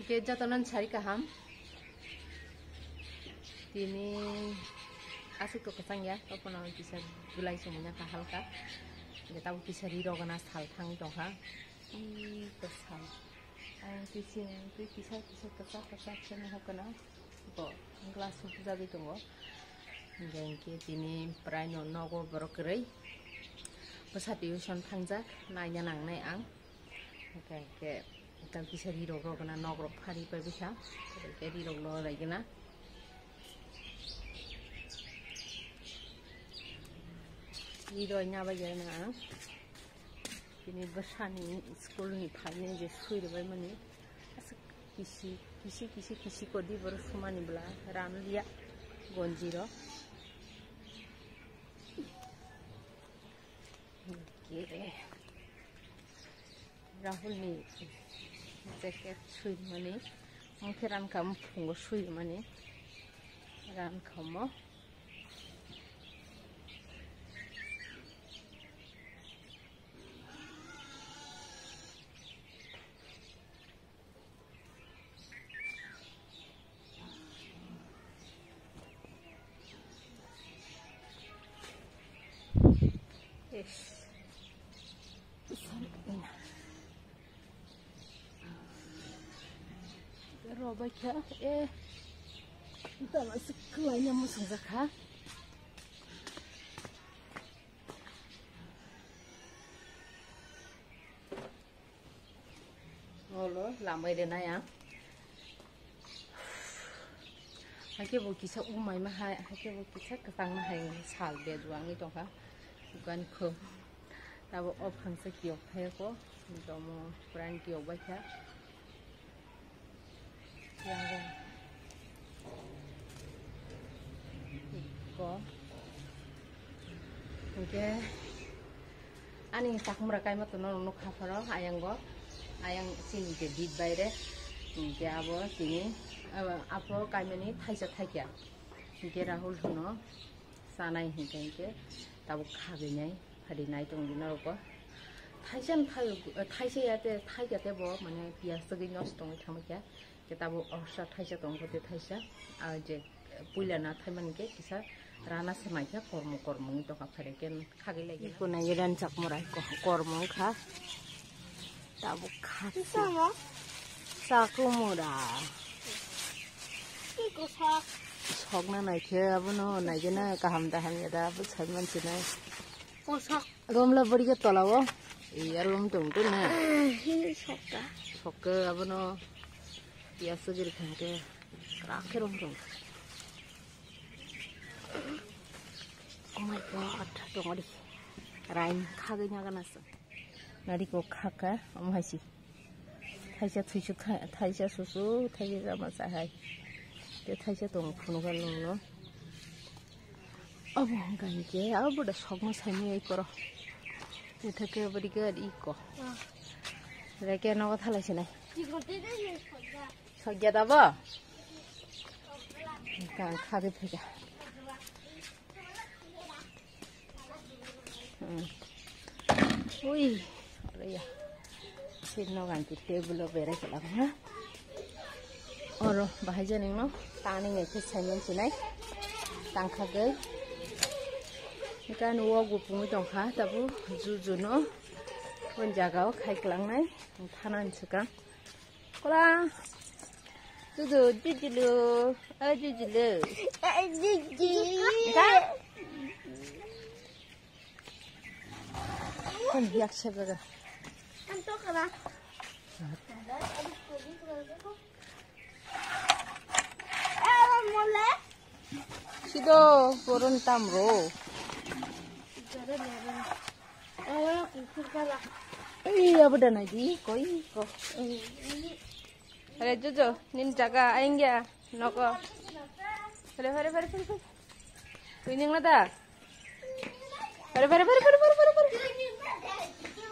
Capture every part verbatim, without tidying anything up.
Ke jotono sari kaham. Tini aswk to kwchang ya, topono kisa belai somoi na ka halka. Hwnkhe tabuk kisa ri rogna sal thangwi tongkha. Ui kwchang. Ang twi sini twi kisa kisa kwchak kwchak khe nuhukgwno. Bo glass o bujagwi tongo. Hwnkhe hwnkhe tini prai no nogo borok kwrwi. Bwsa tuition thangjak, naina nangnai ang. Hwnkhe hwnkhe tal kisa ri rok rogna nok rok phari pai bwsa. Hwnkhe ri rok no raigwna. Ri roi na bai gana ang. Tini bwsani school ni phaini je sui rwbaimani aswk kisi kisi kisi kisi kodi borok sumani bwla ran liya gonji rok. Kere Rahul ni jacket sui mani mungkhe ran kam phungo sui mani ran kamo. Ish. Robai kha, eh. Tama se kwlai no musung jakha. Olo lamai rwnai ang. Haikhe bo kisa umai ma hai, haikhe bo kisa kwchang ma hai sal bed wngwi tongkha. Dukan kho. Tabo o phangsa kiyok phai ko. Jomo pran kiyok bai kha. Yango. Iko. Hingke ani takmura kaima tono nukha pharo ayango. Ayang chini ke bit baire. Hingke abo tini, abo, apo kaimani thaisa thaikya. Hingke Rahul hono sanai hingke hingke tabuk khabinai. Phadi nai tong di norok bo. Thaisa ni thai-, thaisa ya te, thai ya te bo, mane, piyas togwi nosto wngwi thangma khe. Khe tabuk orsa thaisa tong khe te thaisa. Ah, je, puila na thai mani khe kisa rana se mai khe kormo kormo wngwi tongkha phai khe khagwi lai gana. Iko nai ran chak morai ko-, kormo wngkha. Tabuk kha. Kisa mo? Chaku mura. Iko sak. Sok na nai khe abono nai gana kaham da hamya da abo sai mansi nai. Kosak. Romla boriga tola o. Iya rom tong tu na. Hi sokka. Sokka abono piyas sugir khangke krak khe rom tong. Oh my God, tong adi. Rain khagwi nyaga nasa. Nari ko khaka, omo hai si. Thaisa thuisu tha-, thaisa susu, thaisa jama sa hai. Te thaisa tong phunu ka nung no. Abo hwnkha hinkhe, abo da sokno saimaya ikoro. Ithake boriga iko. Reke nogo thalai sinai. Sokya da bo? Hwnkha ang khagwi phaikha. Hmm. Ui, ore ya. Sirno ganti table o berai kalam ha. Oro bahai jani no tani ngai khe saiman sinai. Tangkha gwi. Ikan wo gupungwi tongkha tabu juju no. Pon jaga o khai klangnai. Thana ni swkang. Kola. Juju, jujulu. A jujulu. Jiji. Ka? Kan yak se bega. Kan to kala. Sido boron tamro. Ei, abo da nai di, koi ko. Are jojo, nin jaga aingya, noko. Pare, pare, pare, pare, pare. Tui ning na da? Pare, pare, pare.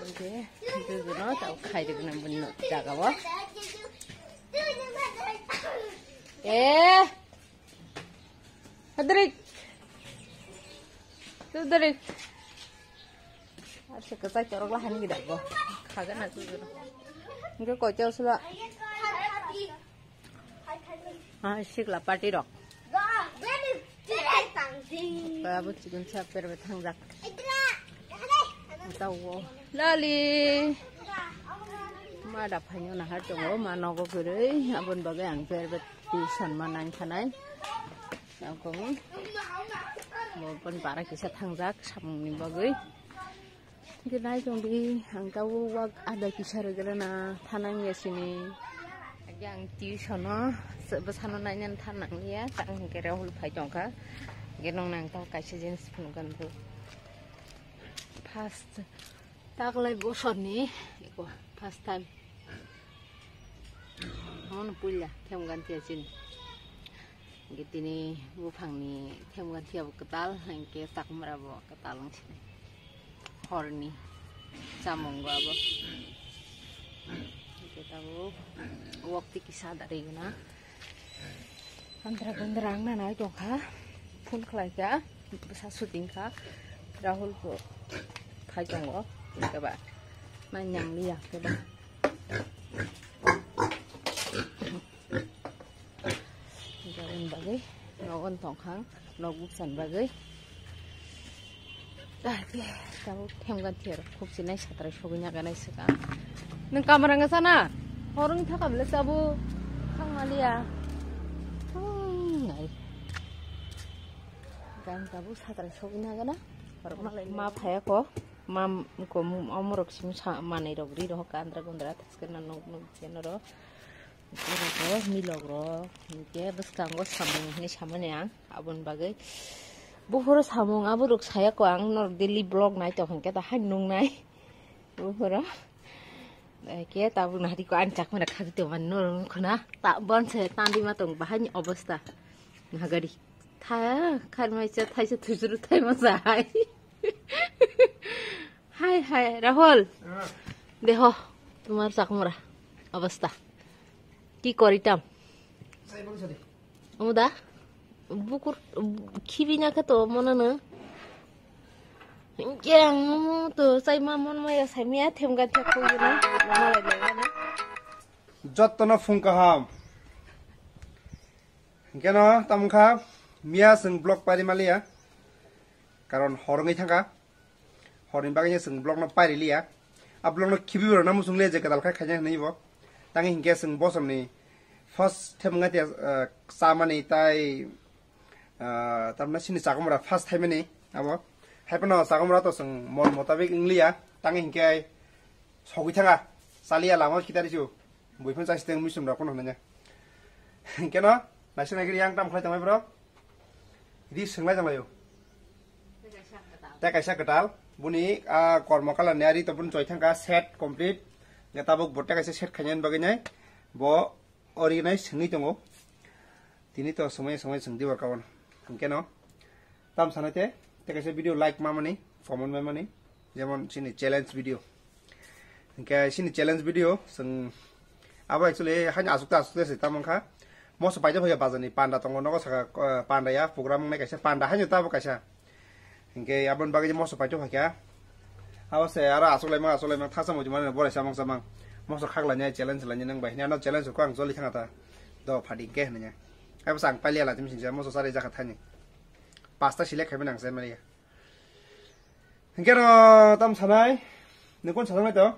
Oke, jojo no, tau khai de na bun no jaga bo. Eh. Hadrik. Tudrik. Ar se kwchai torok lahani gida bo. Khaga na tudu. Hingke koito sula. Ah, sikla party rok. Abo chikon sa perbe thangjak. Tawo. Lali. Ma da phaino na har tongo, ma nogo gurui, abon bagai ang perbe tuition ma nang thanai. Ang kong. Bo pon para kisa thangjak samung ni bagui. Hingke nai tong di, ang tabuk wak ada kisa rwgwlana thanang ya sini. Hingke ang tuition o, se-, bwsano nainani thanang liya, tang hingke Rahul phai tongkha. Hingke nong nang ta kaisa jeans phunukgani bo. First, taklai bosorni, eko, first time. Omono puila, themgani thiya chini. Hingke tini buphangni themgani thiya bo kwtal, hingke takmura bo kwtal wng sini. Horni chamung bo abo. Hingke tabuk wak twi kisa da ri gana. Andra gundra ang nanai tongkha. Phone khlaikha. Bwsa shooting kha. Rahul bo phai tongo. Hingke ba. Nai nang liya khe ba. Jabon bagwi, nogon tongkhang, nok buksan bagwi. Ah, ke, tabuk themgani thiya rok khub sinai satrai sogwi naganai swkang. Nwng kamara wngkha sana? Horong thaka bwle tabuk thangmaliya. Thang nai. Gang tabuk satrai sogwi nagana. Horok malai ma phaya ko. Ma ko omorok sim sa manai rok ri rok kandra gundra taskena nok nok jeno ro. Borok milok rok, hingke bwskango samung hinui samani ang, aboni bagwi. Buphuru samung aborok sayako ang, norok daily vlog nai tong hinkhe, da hai nungnai. Buphuru. Hingke tabuk nahari ko ani chakmani khagwi tongmani norok nukho na. Ta, bonse tangwi ma tong bahai ni obosta. Nahagari. Tha, kharmai cha, thaisa thujuru thaima cha hai. Hai, hai, Rahul. Deho, tumar chakmura obostha. Ki koritam? Omo da? Bukur khibi na khe to mono no. Yang to sai ma mon ma ya sai miya them ga thek ko na. Mama lai lai na. Jotto no phung kaham. Hingke no tamung kha miya sing block pari maliya. Karon horongwi thangka. Horni bagwi chwng vlog no pairiliya. A vlog no khibi rwna muchung liya je kwtal khai khaina hinwi bo. Tang hinkhe chwng bosorni first themwngya tiya, ah, chamani tai, ah, tamna sini chakomra first thaimani abo. Haiphano chakomra to chwng mon motabik wngliya. Tang hinkhe sogwi thanga chaliya lama kitari chu. Buiphang chasi teng muchung rok phano hinanya. Hinkhe no naisik naikhe yang tam khlai tongmai bro. Ri swng lai tonglaio. Tei kaisa kwtal. Boni, ah, kormo kalar ni ari to boni choi thangka set complete. Hingke tabuk bo tei kaisa set khainani bagwi nai. Bo ori nai swngwi tongo. Tini to swmai swmai swng di workout. Hingke no. Tam sanai te. Tei kaisa video like ma mani, comment ma mani. Jemon chini challenge video. Hingke chini challenge video, chwng abo actually haino asukte asukte se tamo wngkha. Moso paito phaikha bazarni panda tongo, nogo saka, eh, panda ya, program wngnai kaisa panda haino tabo kaisa. Hingke aboni bagwi moso paito phaikha. Abo se aro asuk laima, asuk laima, thasa muchung mani borai samang samang. Moso khaklanya challenge lanya nang bai. Hini ano challenge ko ang joli thangata. Do phadi hingke hwnnya. Abo sang pailiya la timi sinja moso sari jakha thani. Pasta select khaiba nang se maliya. Hingke no tam sanai, nung kon sanai to?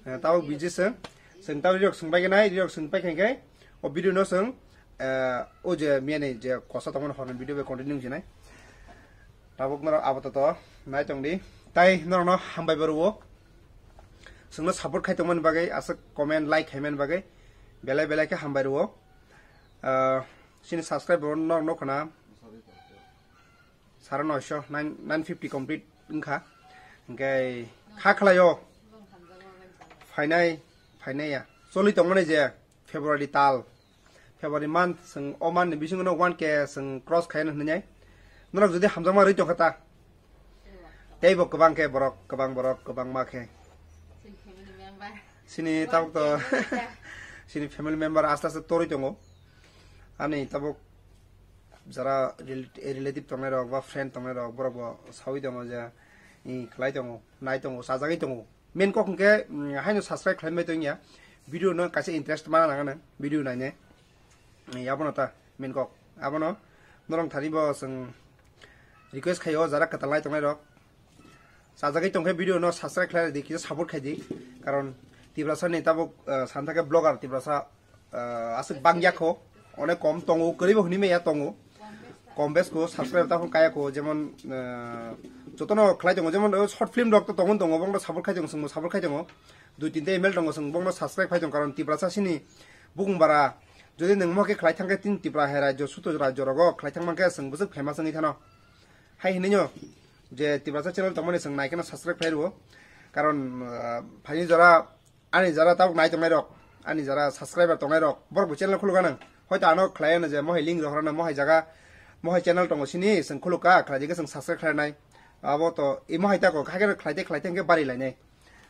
Eh, tabo busy se. Seng tabo riyok seng pai kenai, riyok seng pai kengke. O video no seng, eh, o je miani je kosa tongmani horni video be continue sinai. Tabuk norok abo to to nai tong di. Tai norok no hambai baru o. Seng no support khai tongmani bagwi, aswk comment, like khaimani bagwi. Belai belai khe hambai rwo. Eh, sini subscribe rwo norok no khna. Sara noisho, nine, nine fifty complete wngkha. Hingke kha khlaio. Phainai, phainai ya. Choli tongmani je February tal. February month, chwng o month ni bisingo no one K chwng cross khaina hwnwi nai. Norok jodi hamjakma rwi tongkha ta. Tei bo kwbang khe borok, kwbang borok, kwbangma khe. Sini tabuk to, sini family member aste aste torwi tongo. Ani tabuk jara rel-, relative tongnai rok ba friend tongnai rok, borok bo sawi tongo je, i khlai tongo, nai tongo, sajagwi tongo. Main kok hwnkhe, mm, haino subscribe khlaimai tongya. Video no kaisa interest mana nangano, video naine. Abono ta main kok. Abono norong thani bo chwng request khaio, jara kwtal nai tongnai rok. Sajagwi tongkhe video no subscribe khlai di, kisa support khai di. Karon Tiprasa ni tabuk, ah, santa khe blogger Tiprasa, ah, aswk bang yakho, onek kom tongo, kwrwi bo hwnwi maya tongo. Kom bes ko subscribe ta phone kaya ko, jemon, ah, jotono khlai tongo, jemon, oh, short film rok to tongo, tongo, bongno support khai tongo, chwngbo support khai tongo. Dui tinta email tongo, chwng bongno subscribe khai tongo, karon Tiprasa sini bukung bara, jodi nwng mo khe khlai thang khe tin Tipra hai rajyo, suto rajyo rogo khlai thang man khe chwng bwswk famous wngwi thano. Hai hinwi nw je Tiprasa channel tongmani chwng nai kheno subscribe khlai rwo. Karon, ah, phaini jora, ani jora tabuk nai tongnai rok, ani jora subscriber tongnai rok, borok bo channel khuluk anang. Hoito ano khlai ano je mohai link rok rano mohai jaga, mohai channel tongo sini chwng khuluk ka, khlai jagwi chwng subscribe khlai nai. Abo to imo hai tako, hakhe khlai te khlai te hwnkhe bari lainai.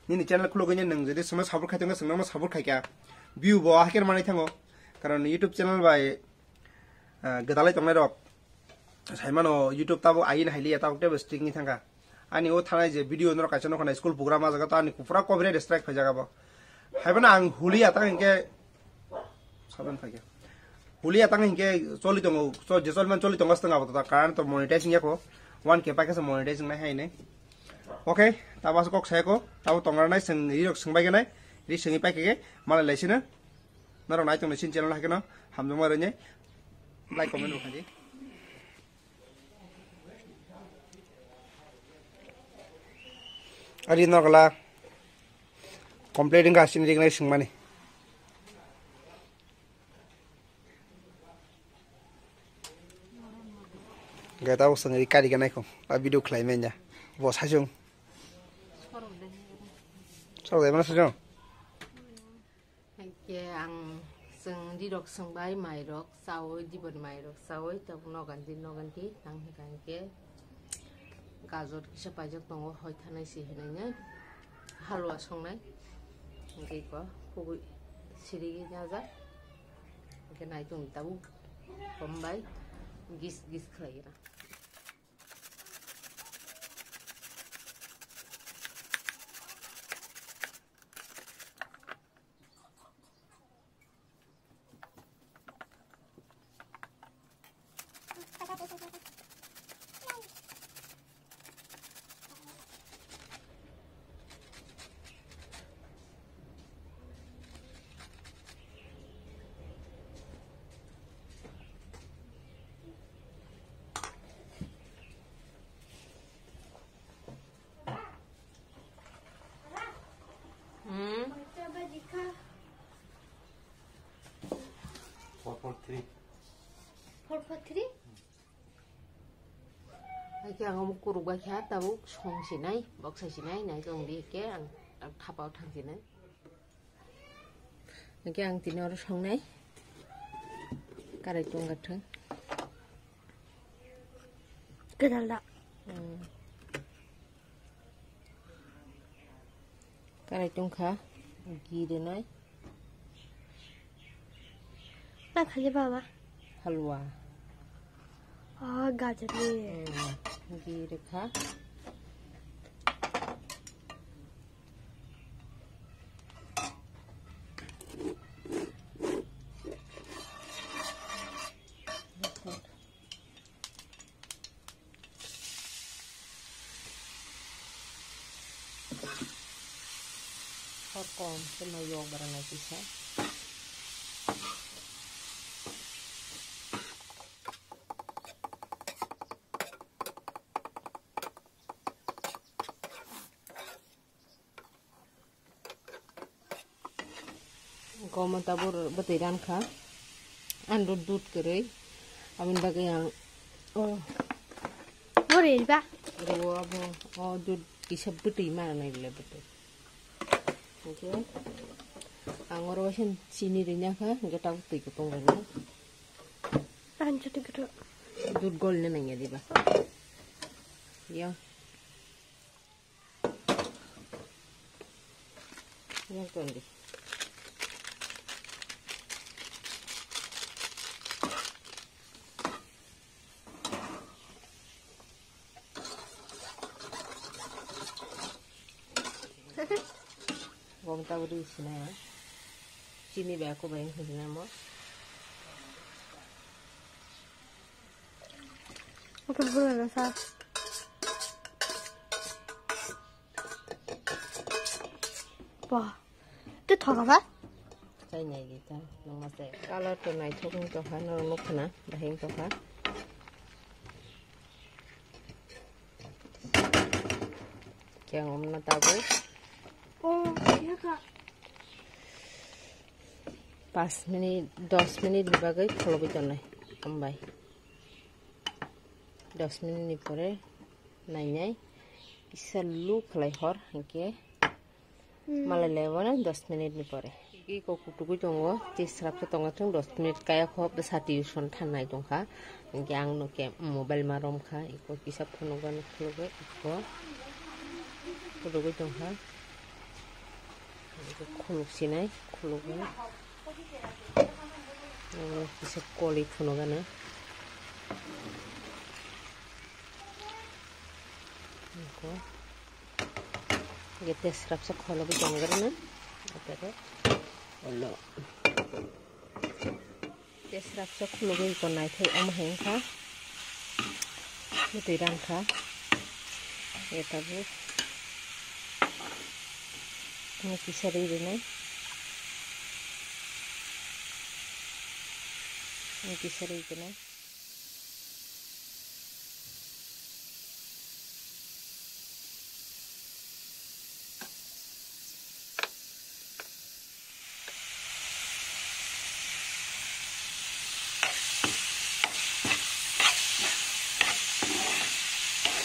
Nini channel khulugwi nwng jodi sono support khai tongkhe, chwng nono support khai kha. View bo hakhe manwi thango. Karon YouTube channel bai, ah, gwdalai tongnai rok. Saimano YouTube tabuk ain hailiya, tabuk tebo strict ni thangkha. Ani o thanai je video norok kaisa nokha nai school program a jaga to ani pura copyright strike phai jaga bo. Haibano ang huliya ta hinkhe Saban phaikhe. Huli atang hinkhe choli tongo, cho-, je choli man choli tongo, astang abo to current to monetizing yako. One K paikhe se monetizing nai hai ne. Okay, tabo aswk kok sayako, tabo tongra nai, seng ri rok sengbai khe nai, ri sengwi paikhe khe, malai laisino. Norok nai tongni sin channel haikhe no, hamjongma rwni, like, comment bo khaidi. Ari nokla complete wngkha, sini rik nai swngmani. Gata usang ri kari ganai ko, a video khlai manya. Bo sajung. Sorok dai mana sajung? Haikhe ang chwng rirok swngbai mairok chaui, diboni mairok chaui, tabuk noganti noganti nang hwnkha hinkhe gajor kisa paijak tongo, hoi thanai se hinwi nai halwa songnai. Hinkhe iko kubui sirigwi najak, hinkhe naitung tabuk kombai gis gis khlai gana. Hmm. Four four three. Four four three? Haikhe ang omo kuruk bai kha, tabuk song sinai, boksa sinai, nai tong di khe ang, ang thapao thang sinai. Hingke ang tini oro songnai. Karai tong gathang. Kedal da. Hmm. Karai tong kha. Gi rinai. Na khali baba. Halwa. Oh, gajar ni. Hmm. Gi rikha. Hor kom, khe no yok bara nai kisa. Goma tabur bwtwi rankha. Ang dud dud kwrwi. Aboni bagwi ang o. Bwrwi ba? Rwo abo o dud kisa bwtwi ma nai le bwtwi. Hingke ang oro waisa chini rinakha, hingke tabuk twi kutung rinai. Ang chutui kutung. Dud golna nangya diba. Yo. Yang tuan di. Gom tabri sini ya. Sini be aku bayang sini mo. Kurkure rasa. Wah, itu thoka ba? Chai nai kita, nang masai. Color to nai thok wng tokha, norok nuk khna, bahai wng tokha. Khe ang omno tabuk. Oh, iya, Kak. Pas minute, dos minute ni bagwi kholobwi tongnai. Hambai. Dos minute ni pore nainai. Kisa lu khlai hor, hinkhe. Hmm. Malai lai wano dos minute ni pore. Iko kutugwi tongo, tei srapsa tongo, thung dos minute kaya kho, bwsa tuition thangnai tongkha. Hinkhe ang no khe mobile ma romkha, iko kisa phunukgwi khulugwi, iko khulugwi tongkha. Iko khuluk sinai, khulugwi. Ang no kisa koli phunukgano. Iko. Gete srapsa kholo bo jonggar na. Apere. Olo. Te srapsa kholo bo iko naithai omo hai wngkha. Bwtwi rangkha. Eta bo. Ano kisa ri rinai. Ano kisa ri rinai.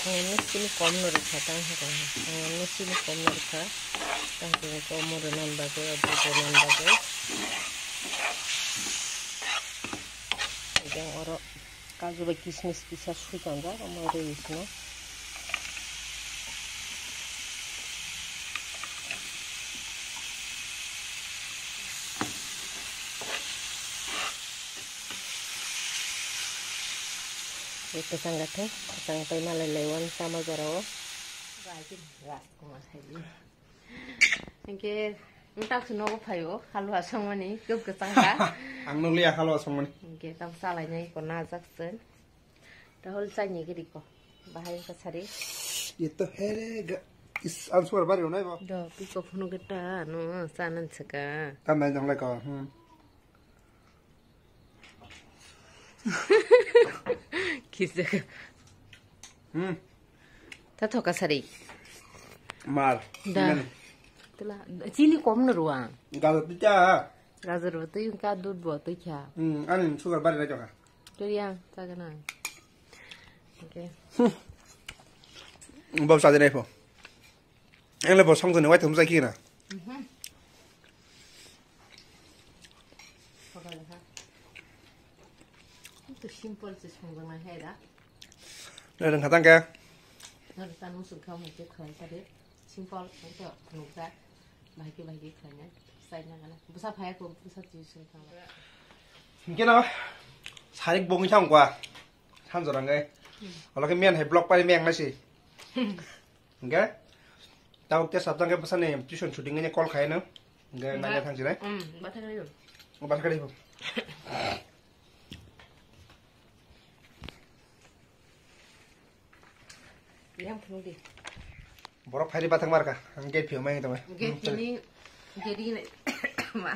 Ang sini kom no rikha, tang ha tang ha. Ang sini kom no rikha, tang ha kom no rikha, tang ha kom no rikha. Yang oro kaju bai kismis kisa sui tongjak, omo rwi sino. Kwchang gathok, kwchang tei malai lai uan sama jora o. Hinkhe, wng tak se nogo phaio, halwa songmani, kwb kwchang kha. Ang nukliya halwa songmani. Hinkhe, tam salai nai ko najak se. Tahol chai ni gidi ko. Bahai wngkha sari. Ye to here ga, is, ang sugar bari unai bo. Do, piko phunu geta, no, chanan saka. Tam nai jang lai ko, hmm. Kisa. Hmm. Ta thoka sari. Mar. Da. Tila, chini kom no ruang. Galo tita. Gajar bo twi kha, dud bo twi kha. Hmm, ani sugar bari lai kha. Twi yang, ta gana. Okay. Bob sa de nai pho. Engle bo song jani wai thum jai kina. Mhm. Pagale ha. Tu simple se song jana hai da. Nang khatang ke. Nang tan musuk kha mo ke khai sa de. Simple to nuk da. Bahai ke bahai ke khai na. Sai na gana. Busa phaya ko busa ti sung kha. Kena sarik bongi thang kwa. Sanjorang ai. Ola ke mian hai block pari meng nasi. Hingke, tabuk te sabjang ke bwsani tuition chuti wngya call khaino. Hingke, ba-, nanya thang sinai. Um, bathang rio. O bathang rio. Yang phunuk di. Borok phairi bathang marka, ang gate phiyok mai tongma. Gate phini, gate ini, ma.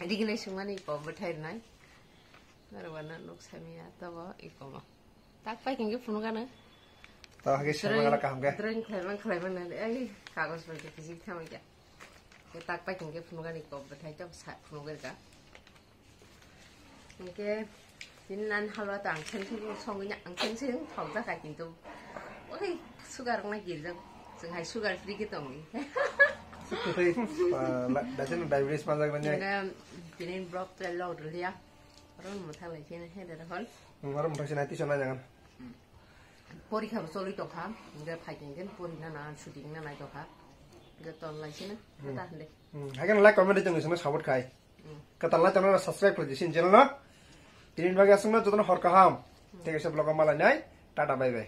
Ini kini sungmani ko bwthai nai. Narwana nuk samia, tabo iko ma. Tak pai kengke phunukgana. To hage sema gala kaham ke. Drawing khlaiman khlaiman nang ai kagos bai ke kisi thamai kya. Ke tak pai kengke phunukgani kok bethai to sa phunukgani ka. Ke tin nan halwa ta ang theng theng songnya ang theng theng thok ja ka kintu. Oi sugar na gil jang. Jeng hai sugar free ke tong. Dasen diabetes ma jang nanya. Kini blog te lo dulu ya. Oro mwthang lai sini he de hol. Hmm, oro mwthang sini tisa nai jangan. Porikha bo choli tokha, hingke phai tongkhe pori nana, shooting nana tokha. Hingke ton lai sini, hmm, ta hinde. Hmm, haikhe like, comment tong sini support khai. Hmm. Kata like, channel subscribe khai sini channel no. Tini bagi asung na jotono hor kaham. Hmm. Thank you, vlog malai nai. Tata, bye bye.